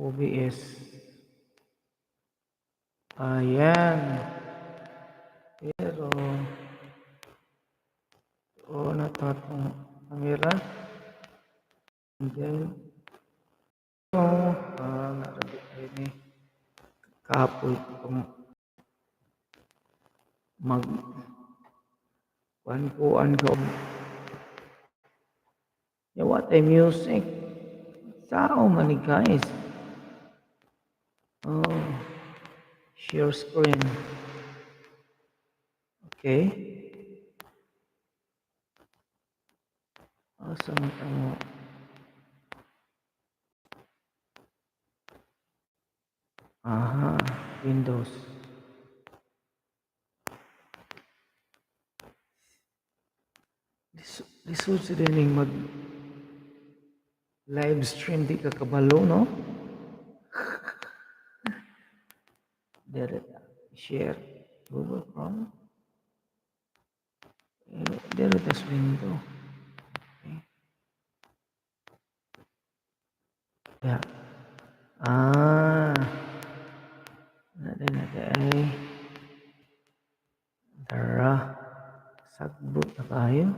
OBS. Ayan. Pero on na to atong camera. And then oh, narabi ay ni kapoy itong mag kuan-kuan ko. Yeah, what a music. Sao man ni, guys. Oh, share screen. Okay. Asa man ta mo? Aha, Windows. Lisod sa dining mag live stream, di ka kabalo, no? Dere ta. Share. Google Chrome. Pero dere ta sa window. Okay. Yeah. Ah. Natin natin ay tara. Sagbot na kayo.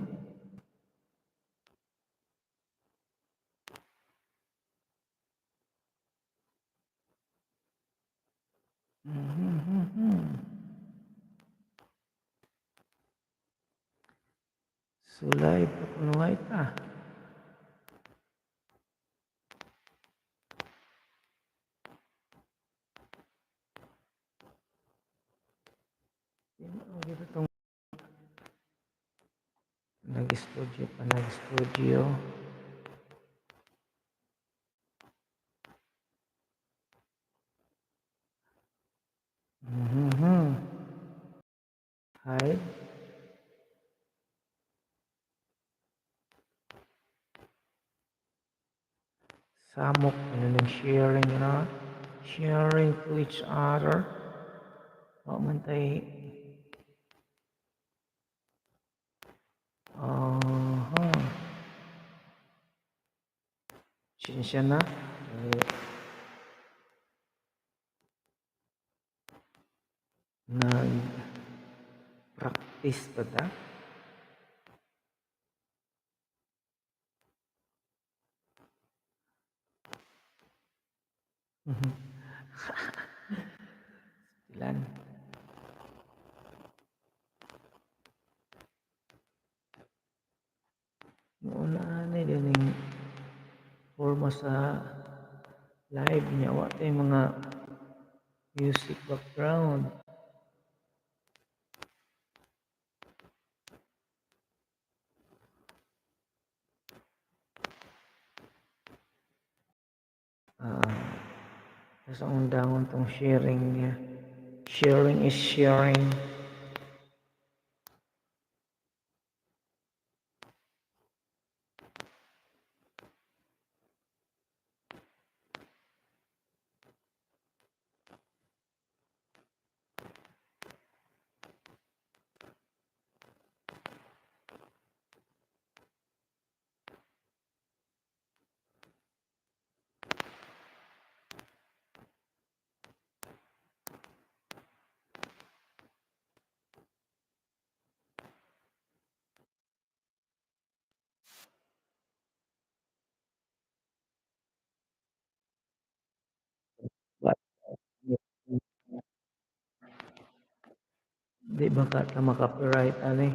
So live pa kuno ta. Tinuod gyud itong nag-studio pa, nag-studio. Hide. Samok ano ng sharing? Sharing to each other. Wa man tay. Aha. Sinsya na. Eh, nag-practice pa ta. Ilan? Noon na dining forma sa live niya. Wa tay mga music background. Ah, sa undangon tong sharing niya. Sharing is sharing. But, di ba ka ta maka-copyright ani?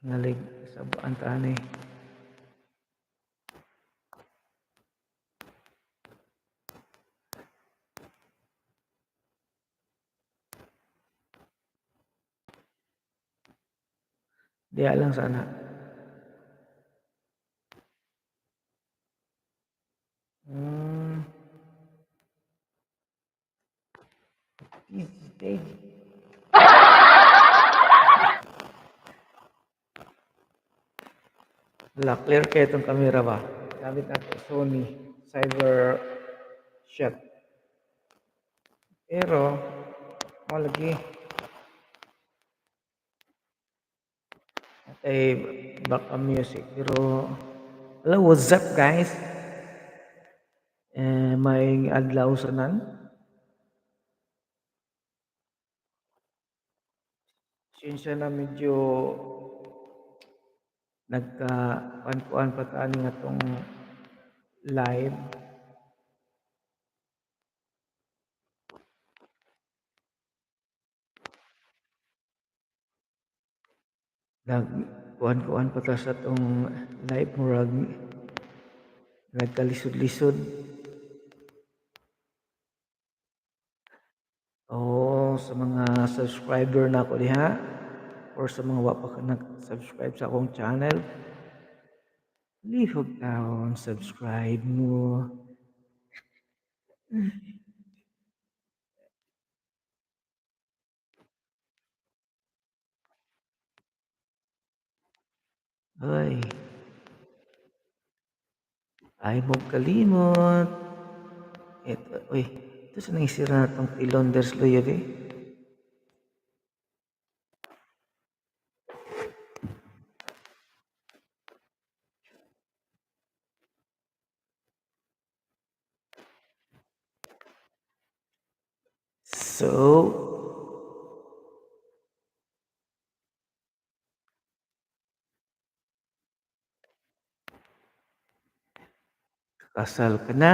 Ngalig sabaan ta ani. Diha lang sana. Stage. Wala, clear kay itong camera ba? Gamit natin Sony Cyber Shot. Pero, mo lagi. Ay background music, pero hello, what's up, guys? Eh, maayong adlaw sa tanan. Pasensya na, medyo nagka kuan-kuan pa ta ani atong live. Nag kuan-kuan pa ta sa atong live, murag nagkalisod-lisod. Oo, sa mga subscriber na ako diha or sa mga wa pa ka nag-subscribe sa akong channel, lihok taon, subscribe mo. Ay. Ay mo kalimot. Ito, uy, ito sa nang sira na tong pilon ders luyag eh. So, kasal ka na.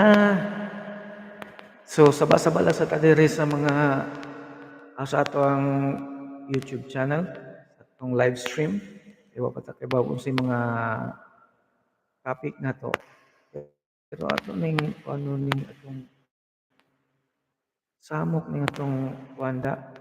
So, saba-saba lang sa ta diri sa mga sa ato ang YouTube channel, sa atong live stream. Iwa pa ta kay sa mga topic na to. Pero ato ning ano ning atong samok ning atong kuanda.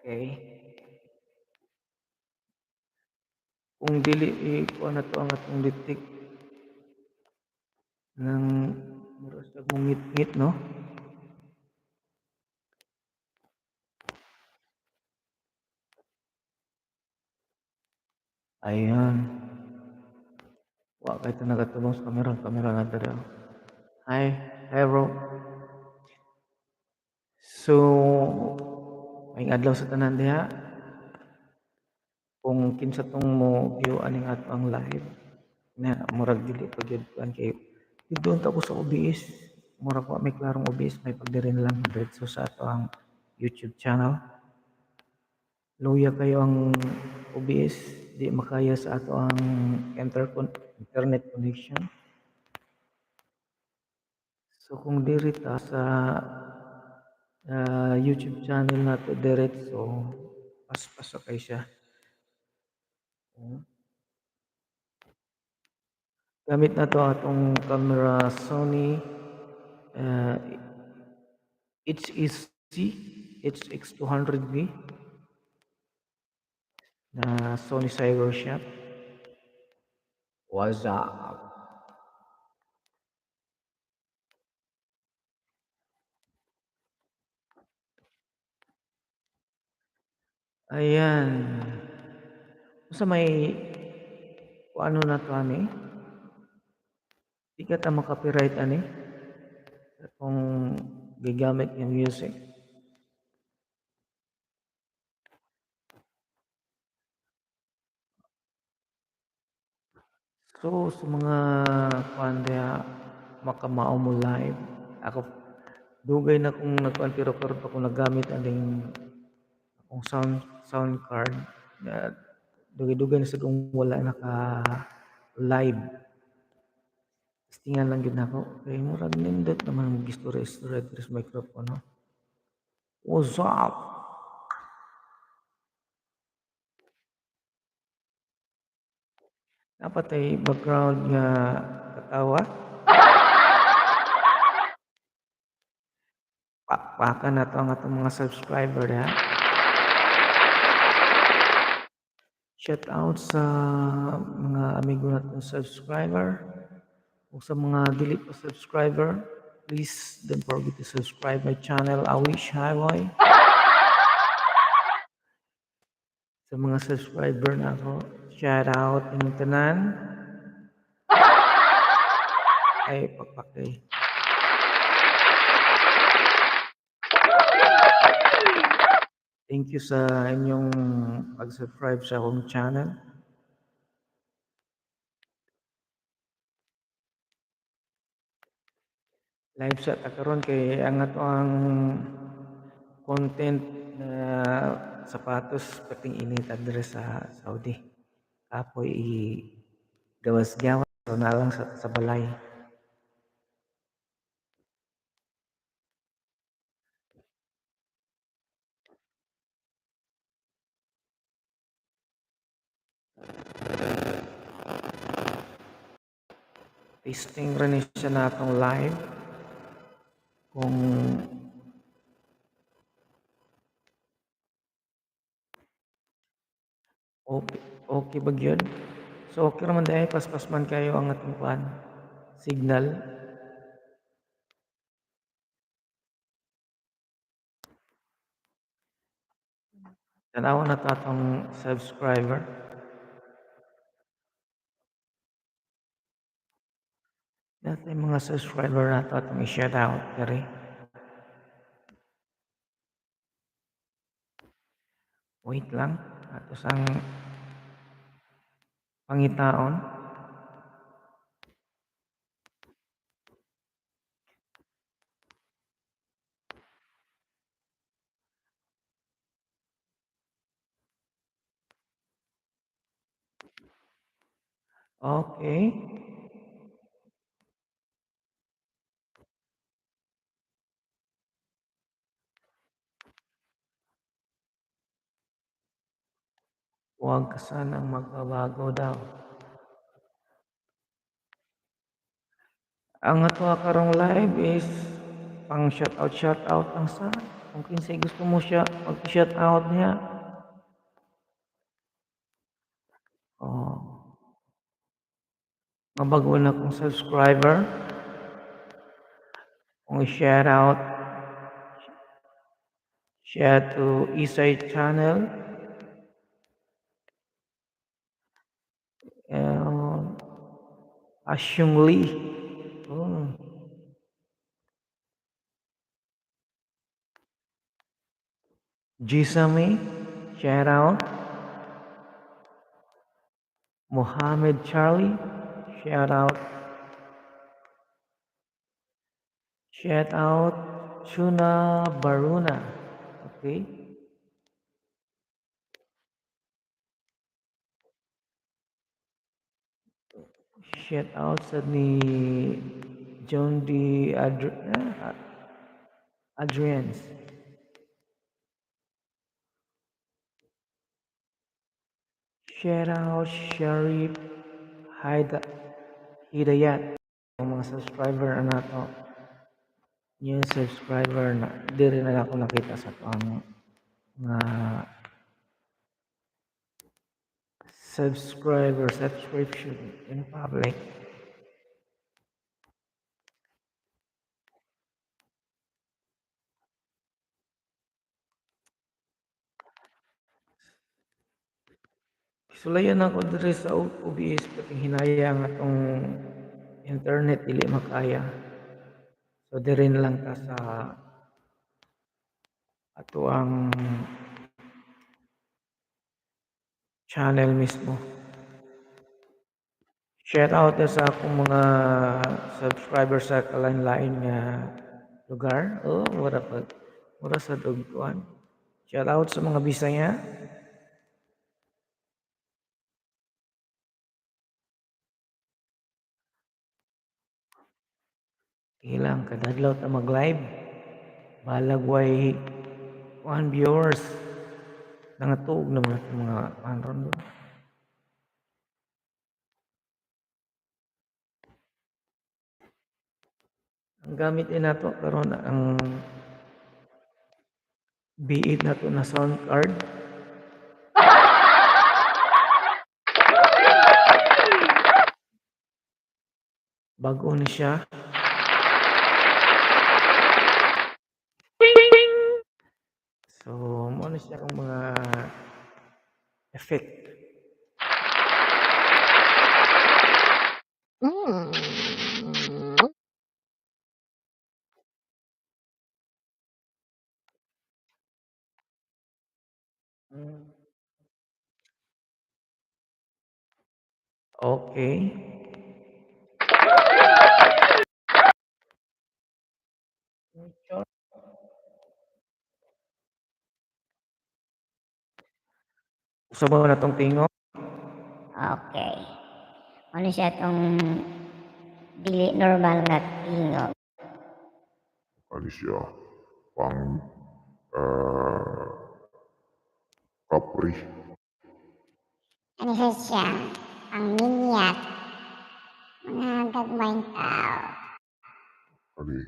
Okay. Kung dili i-kuan na to ang atong detect ng murag sa ngit-ngit, no? Ayan. Wa kay ta nagatubang sa kamera, ang kamera na diri. Hi, hi bro. So, maayong adlaw sa tanan diha. Kung kinsa tong mo view aning ato ang live na murag dili pa gyud kuan kay didto ta ko sa OBS, murag wa may klarong OBS, may pagdiri na lang diretso sa ato ang YouTube channel. Luya kayo ang OBS, di makaya sa ato ang internet connection. So kung diri ta sa YouTube channel nato diretso, paspas kay siya. Gamit na to atong camera Sony HEC HX200V na Sony CyberShot. What's up? Ayan. Sa may kung ano na to ani? Di ka ta makapiright ani kung gigamit yung music. So sa mga kuan diha makamao mo live. Ako dugay na kung nagkuan pero karon pa ko nagamit aning akong sound card. Dugay-dugay na sad kung wala naka live. Testingan lang gyud nako kay murag nindot naman mo gistorya-istorya diri sa microphone, no. What's up? Dapat ay background nga katawa. Pakpakan na to ang atong mga subscriber ha. Shout out sa mga amigo natin subscriber o sa mga dili pa subscriber, Please don't forget to subscribe my channel, Awish Highway. Sa mga subscriber na ako, shout out inyong tanan. Ay, pakpak eh. Thank you sa inyong pag-subscribe sa akong channel. Live sa ta karon kay ang ato ang content na sapatos pating init diri sa Saudi. Kapoy i gawas-gawas na lang sa balay. Testing rin siya na atong live kung okay ba gyud. So okay raman diay, paspas man kayo ang atong kuan signal. Tan-awon na to atong subscriber. Dati mga subscriber na to atong i-shout out diri. Wait lang, ato sang pangitaon. Okay. Huwag ka sanang magbabago daw. Ang ato karong live is pang shout out lang sa kung kinsay gusto mo siya mag-shout out niya. Oh. Mabago na kong subscriber. Kung i-shout out, share to Isay channel. Asyong Lee. Oh. Jisami, shout out. Mohammed Charlie, shout out. Shout out Chuna Baruna. Okay. Shout out sa ni John D. Adrians. Shout out Sharif Hidayat. Ang mga subscriber na nato. New subscriber na diri na ako nakita sa ang mga subscriber subscription in public. Sulayan ako diri sa OBS pating hinaya ang atong internet dili makaya. So diri na lang ta sa ato ang channel mismo. Shout out na sa akong mga subscriber sa kalain-lain nga lugar. Oh, mura pag mura sa dugtuan. Shout out sa mga Bisaya. Ilang kadadlaw ta mag-live. Balag way one viewers. Nangatuog naman itong mga kuan ron. Ang gamit din nato karon ang B8 nato na sound card. Bag-o ni siya. Mao ni siya ang mga effect. Okay. Usa ba na tong tingog? Okay. Ano siya tong dili normal nga tingog? Ano siya, pang kapri. Ano siya? Ang minyat. Mga gagmayng tao. Ani,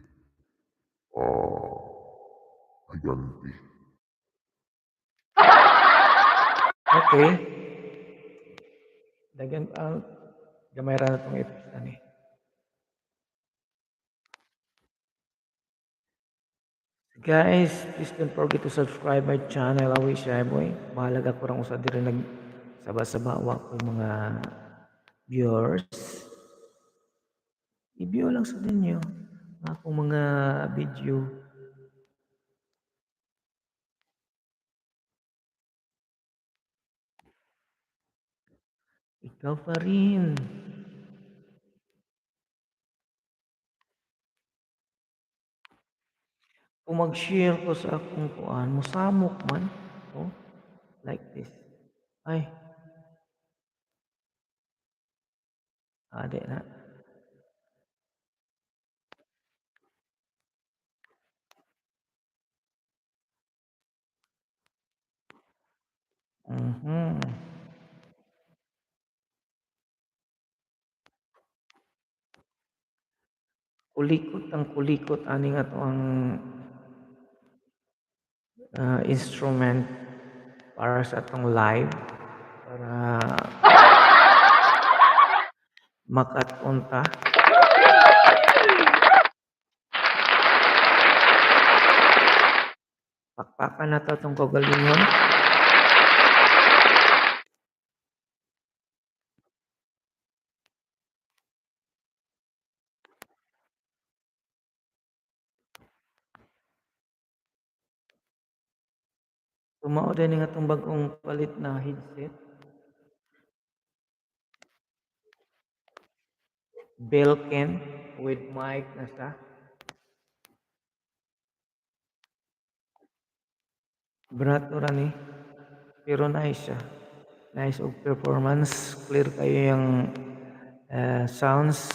higanti. Okay. Dagan ang gamay ra na tong effect ani. Guys, please don't forget to subscribe my channel, Away Shy Boy. Mahalaga ko rang usa diri nag saba-saba wa koy mga viewers. I-view lang sa ninyo ang akong mga video. Ikaw pa rin. Kung mag-share ko sa akong kuan, mosamok man. Oh, like this. Ay. Ah, di na. Kulikot ang kulikot ani nga to ang instrument para sa atong live para makat-unta. Pakpakan na to atong kaugalingon. So mao din nga atong bag-ong palit na headset. Belkin with mic na siya. Barato ra ni. Pero nice siya. Nice og performance. Clear kayo yung sounds.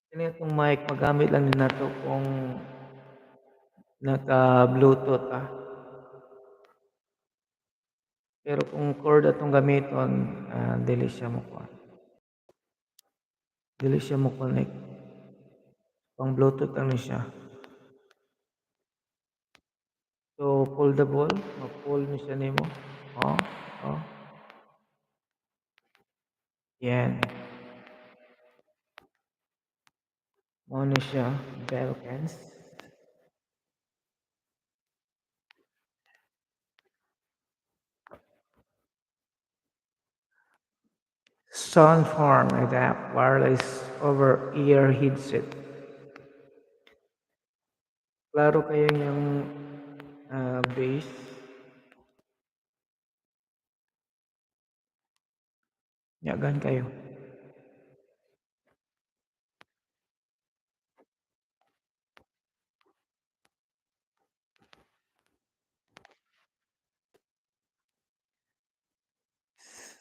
Kini atong mic magamit lang din nato kung naka-Bluetooth ah. Pero kung cord atong gamiton, dili siya mokuan. Dili siya mo connect. Pang Bluetooth lang ni siya. So foldable, ma-fold ni siya nimo. Oh, oh. Yan. Mao ni siya, Belkins. Soundform Adapt wireless over ear headset. Klaro kayo yung bass. Yagan kayo.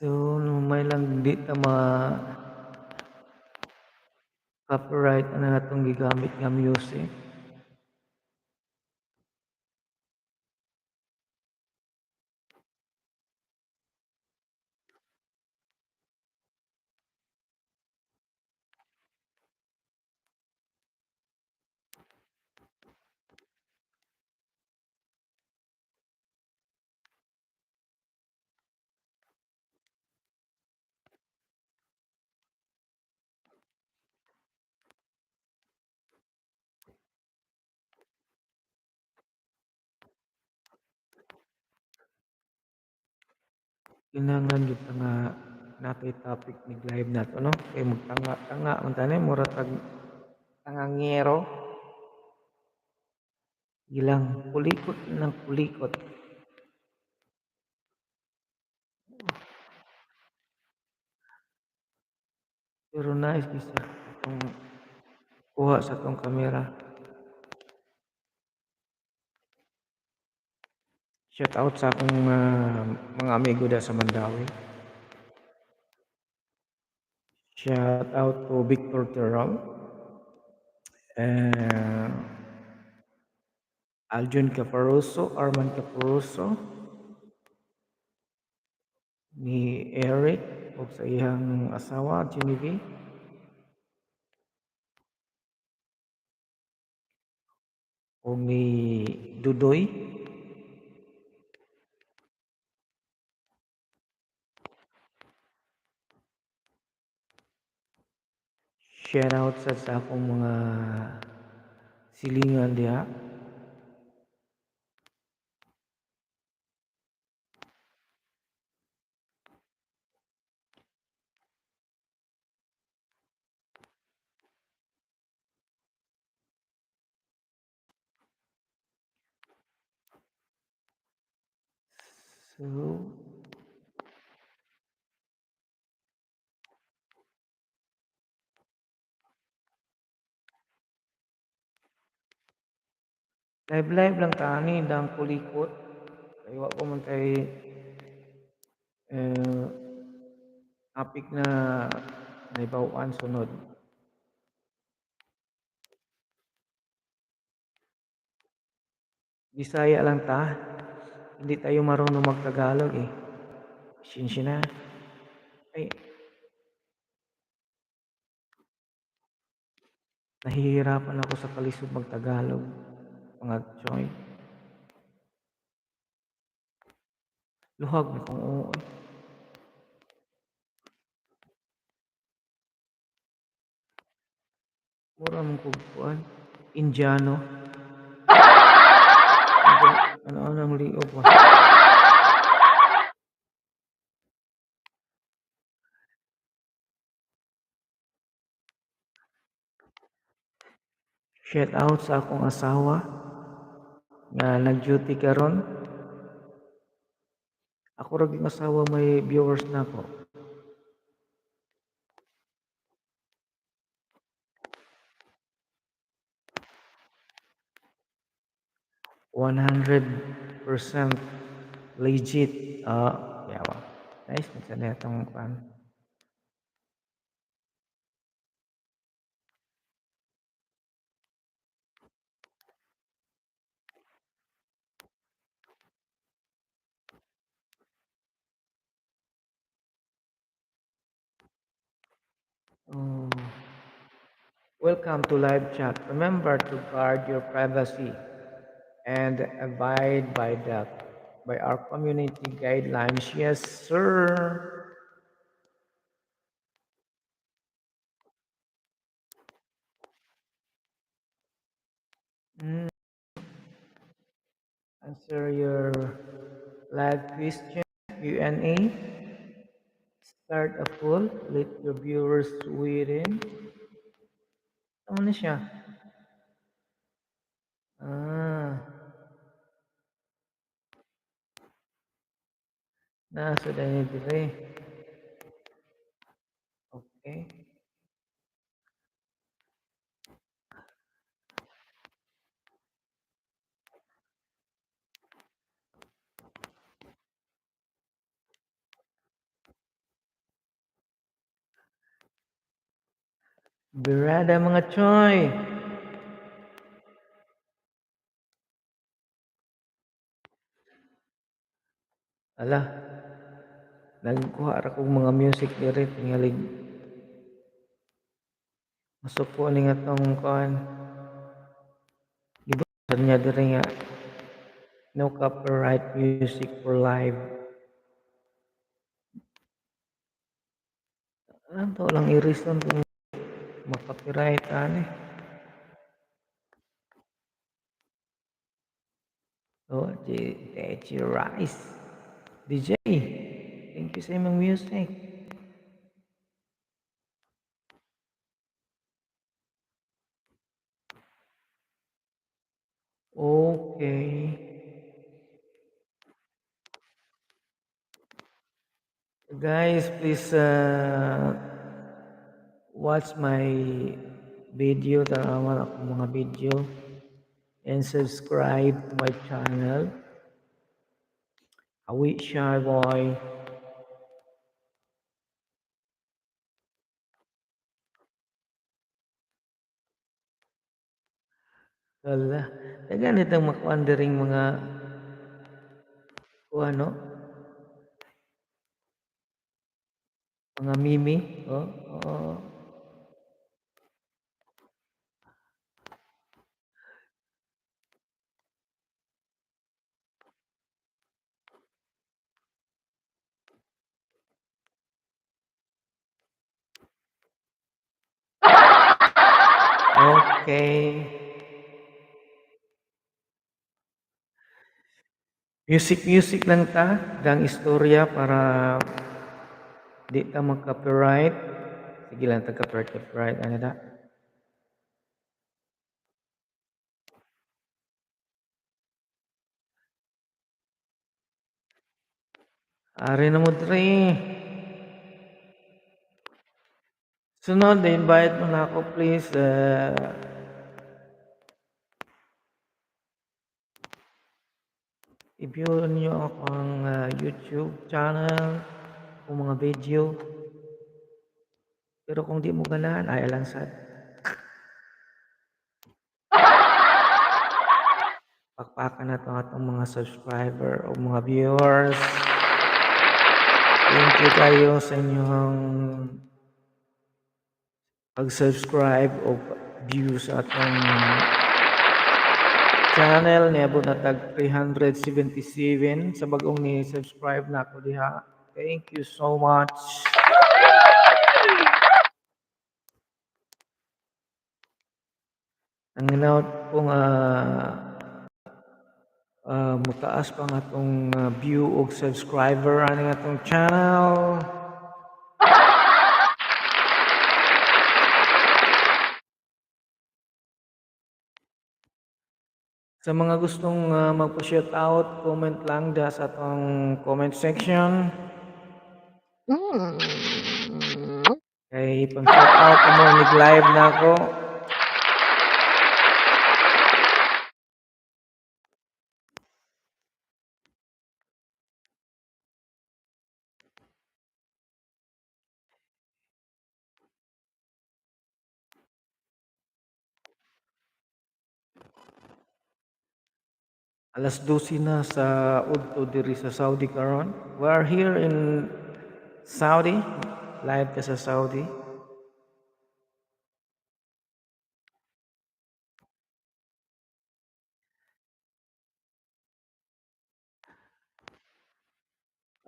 So, may lang di ta ma copyright na atong gigamit nga music. Kinahanglan gyud ta nga natay topic nig live nato, no? Kay magtanga-tanga man tani, mura tag tangangero. Ilang kulikot ng kulikot. Pero nice gyud siya atong kuha sa atong kamera. Shout out sa akong mga amigo da sa Mandaue. Shout out to Victor Terrell. Aljun Caparoso, Arman Caparoso, ni Eric ug sa iyang asawa Genevieve. Ug ni Dudoy. Shout out sa akong mga silingan diha. So, live live lang ta ani dang kulikot. Kay wa pa man kay topic na naibaw-an sunod. Bisaya lang ta. Hindi tayo marunong magtagalog eh. Pasensya na. Ay. Nahihirapan ako sa kalisod magtagalog, mga choy. Luhag na kung oo eh. Mura mong kugkuan. Indiano. Ano ang liog ba? Shout out sa akong asawa nga nag-duty karon. Ako ra gyud asawa may viewers nako. 100% legit. Yawa. Nice man sa atong kuan. Oh. Welcome to live chat. Remember to guard your privacy and abide by our community guidelines. Yes, sir. Answer your live question, Q&A. Start a poll. Let your viewers weigh in. Ano na siya? Nasa dahil dire. Okay. Birada mga choy. Ala. Nagkuha ra kog mga music diri tingalig. Masuko ni nga tong kuan. Gibuhat niya diri nga no copyright music for live. Ano lang i-reason kung makopyright ani. Oh, DJ Rice. DJ. Thank you sa imong music. Okay. Guys, please watch my video, tanawan akong mga video, and subscribe to my channel. Awi Shy Boy. Hala, daghan itong makuan diring mga kuan, no? Mga mimi, oh. Okay. Music music lang ta, dang istorya para di ta mag-copyright. Sige lang ta copyright, copyright ano da. Ari na mo dre. Sunod, invite mo na ako please. I-view niyo akong YouTube channel, akong mga video. Pero kung di mo ganahan, ay alang sad. Pakpakan na to atong mga subscriber o mga viewers. Thank you kayo sa inyong pag-subscribe o view sa atong channel. Niabot na tag 377 sa bagong ni subscribe na ako diha. Thank you so much. Ang hinaut ko nga mutaas pa ang atong view og subscriber ani atong channel. Sa mga gustong magpa-shoutout, comment lang da sa atong comment section. Kay pang shoutout mo, nag-live na ako. Alas 12 na sa udto diri sa Saudi karon. We are here in Saudi. Live ka sa Saudi.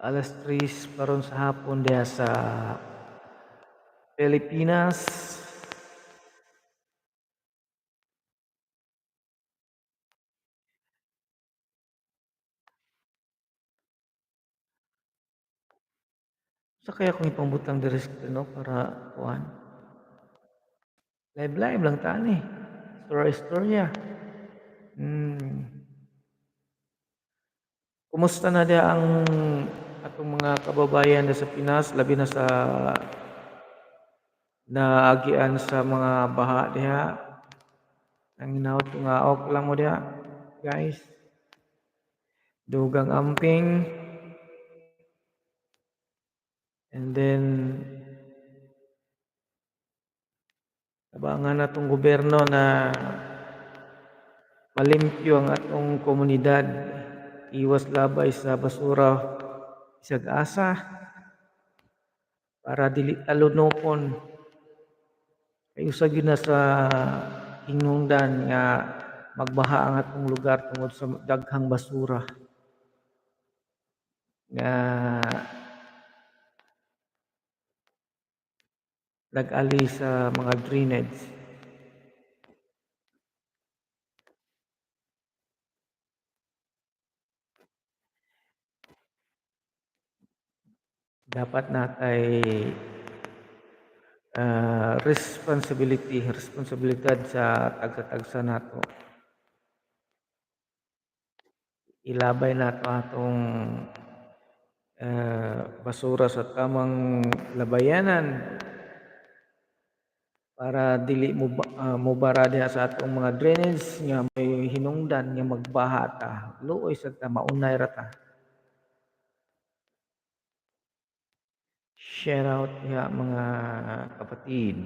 Alas 3 pa ron sa hapon diha sa Pilipinas. Sa kaya kung ipambutang diri sa no para kuan. Live live lang ta ni. Istorya istorya. Kumusta na diha ang atong mga kababayan sa Pinas, labi na sa naagian sa mga baha diha? Ang hinaut ko nga ok lang mo diha, guys. Dugang amping. And then tabangan atong gobyerno na malimpyo ang atong komunidad, iwas labay sa basura isag asa para dili talunokon. Kay usa gyud na sa hinungdan nga magbaha ang atong lugar tungod sa daghang basura nga nag-ali sa mga drainage. Dapat natay responsibility, responsibilidad sa tagsa-tagsa nato. Ilabay nato atong basura sa tamang labayanan para dili mo mobara diha sa atong mga drainage nga may hinungdan nga magbaha ta. Luoy sad ta, maunay ra ta. Shout out nga mga kapatid.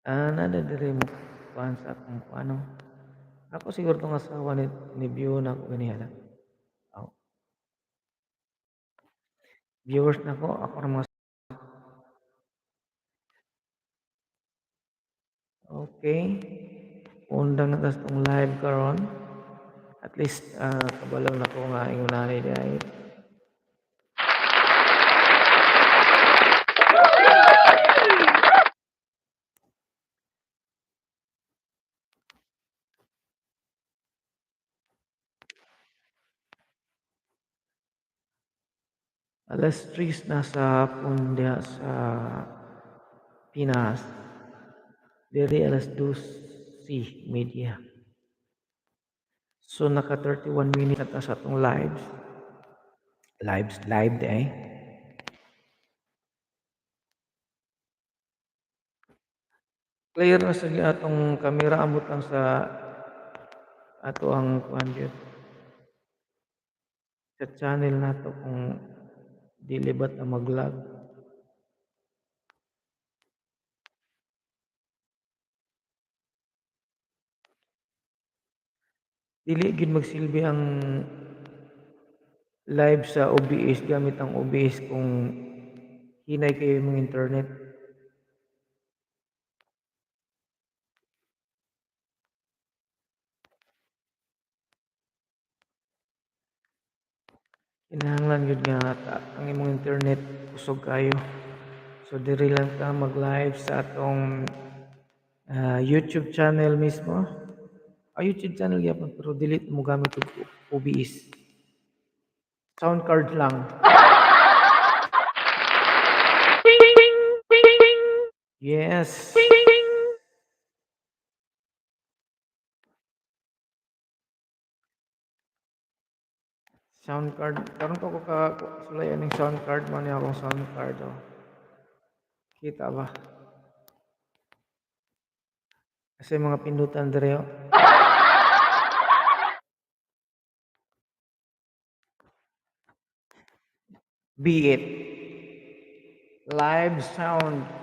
Nada diri mo kuan sa akong kuano. Ako siguro tong asawa ni view na ako ganiha na. Oh. Viewers na ko, ako ra mga. Okay. Undang na tas tong live karon. At least kabalo na ko nga ingon ani diay. 3:00 na sa hapon diha sa Pinas. Diri 12:30. So naka 31 minutes na ta sa atong lives. Lives live di ay. Clear na sa atong kamera, amot lang sa ato ang kuan gyud. Sa channel nato kung dili ba ta maglag. Dili gyud magsilbi ang live sa OBS, gamit ang OBS kung hinay kayo imong internet. Kinahanglan gyud nga ang imong internet kusog kayo. So diri lang ta mag-live sa atong YouTube channel mismo. YouTube channel gyapon pero dili mo gamit og OBS. Sound card lang. Yes. Sound card. Karon pa ko ka sulay aning sound card man ni akong sound card oh. Kita ba? Kasi mga pindutan diri oh. Be it. Live sound.